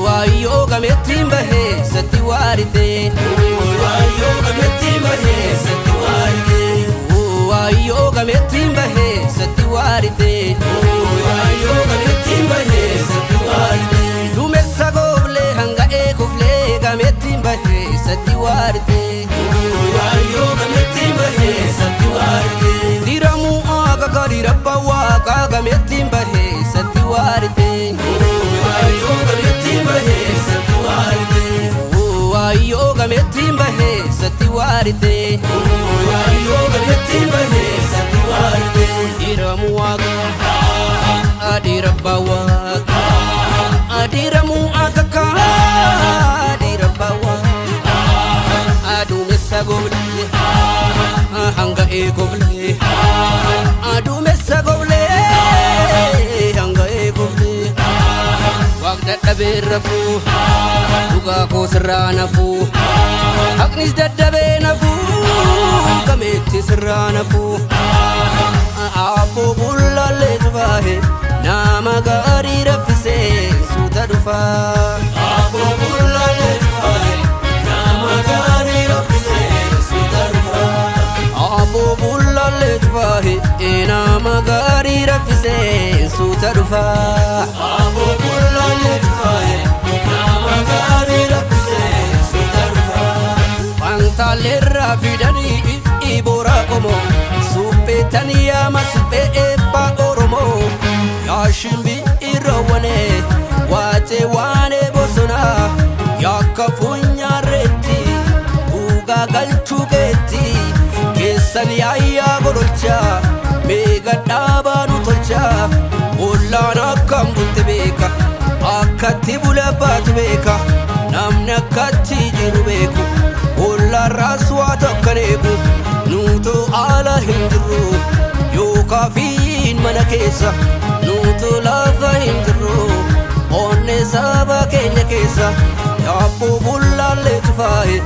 Waayyoo gameettiin bahee satti waarite. Waayyoo gameettiin bahee satti waarite. Waayyoo gameettiin bahee satti waarite. Waayyoo gameettiin bahee satti waarite. Duumessa gooblee hanga eeguflee gameettiin bahee satti waarite. Waayyoo gameettiin bahee satti waarite. Diramuu aaga gadi rabba waaqa gameettiin bahee satti waarite. Waayyoo gameettiin bahee satti waarite. Waayyoo gameettiin bahee satti waarite. Waayyoo gameettiin bahee satti waarite. Diramuu waaqa adirabba waaqa adiramuu aaga adirabba waaqa aduumessa gooblee hanga eegoflee aduumessa gooblee hanga eegoflee waaq dadhabee rafuu dhugaa koo sirraa nafuu haqnis daddabee nafuu gameetti sirraa nafuu aabboo bullaallee cufaahe nama gaarii raffisee suuta dhufaa. Aabboo bullaallee cufaahe nama gaarii raffisee suuta dhufaa. Aabboo bullaallee cufaahe nama gaarii raffisee suuta dhufaa. Aabboo bullaallee cufaahe nama gaarii raffisee suuta dhufaa. Fantaalleerraa fidanii iboora qomoo supheetan yaama suphee eebbaa Oromoo yaashimbi irra waacee waanee bosonaa yakka funyaarreetti dhugaa galchuu keetti keessan yaayyaa gololchaa meeqa dhaabaa nu tolchaa ollaan akkam bulte beeka akkatti bula baatu beeka namni akkatti jiru beeku ollaarraas waa tokkan eegu nuutu ala hin jirru yookaan mana keessa nuutu lafa hin jirru onne saba keenya keessa yaabboo bullaallee cufaahe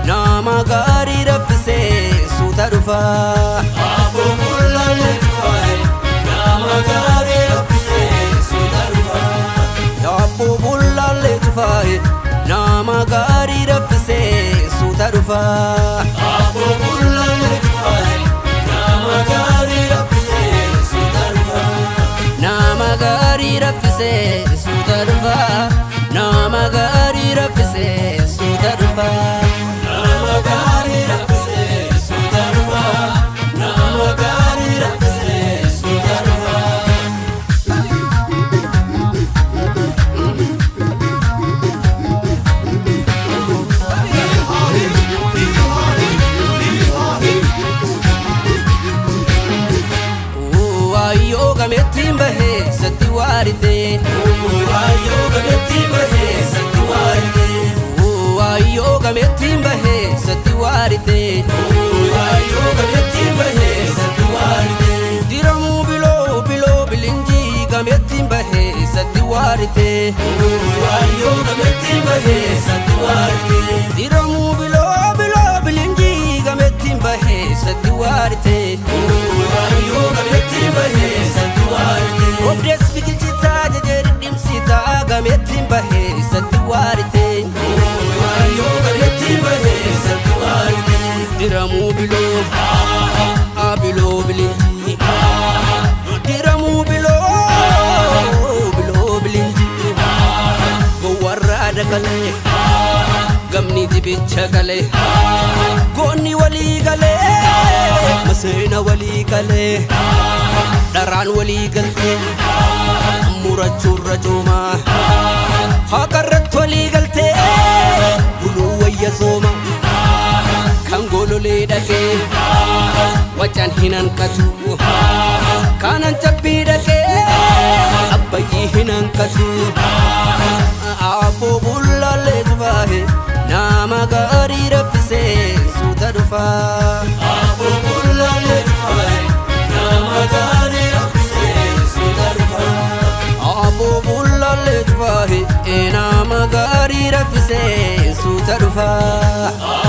nama gaarii raffisee suuta dhufaa. Yaabboo bullaallee cufaahe nama gaarii raffisee suuta dhufaa. Yaabboo bullaallee cufaahe nama gaarii raffisee suuta dhufaa. Yaabboo bullaallee cufaahe nama gaarii raffisee suuta dhufaa. Nama gaarii raffisee suuta dhufaa. Nama gaarii raffisee suuta dhufaa. Nama gaarii raffisee suuta dhufaa. Nama gaarii raffisee suuta dhufaa. Waayyoo gameettiin bahee satti waarite. Waayyoo gameettiin bahee satti waarite. Waayyoo gameettiin bahee satti waarite. Waayyoo gameettiin bahee satti waarite. Diramuu biloo biloo bilinjii gameettiin bahee satti waarite. Waayyoo gameettiin bahee satti waarite. Diramuu biloo biloo bilinjii gameettiin bahee satti waarite. Waayyoo gameettiin bahee satti waarite. Obdees biqilchitaa jajee dhidhimsitaa gameettiin bahee satti waarite. Waayyoo gameettiin bahee satti waarite. Diramuu biloo biloo bilinjii. Diramuu biloo biloo bilinjii. Gowwarraa dakalee gamni dibicha galee goonni walii galee maseena walii galee dharaan walii galtee murachuurra coomaa haqarratti walii galtee buluu wayya sooma kan gololee dhaqee wacan hin hanqatu kanan cabbii dhaqee abbayyii hin hanqatu aabboo bullaallee cufaahe nama gaarii raffisee suuta dhufaa. Aabboo bullaallee cufaahe nama Gaarii raffisee suuta dhufaa.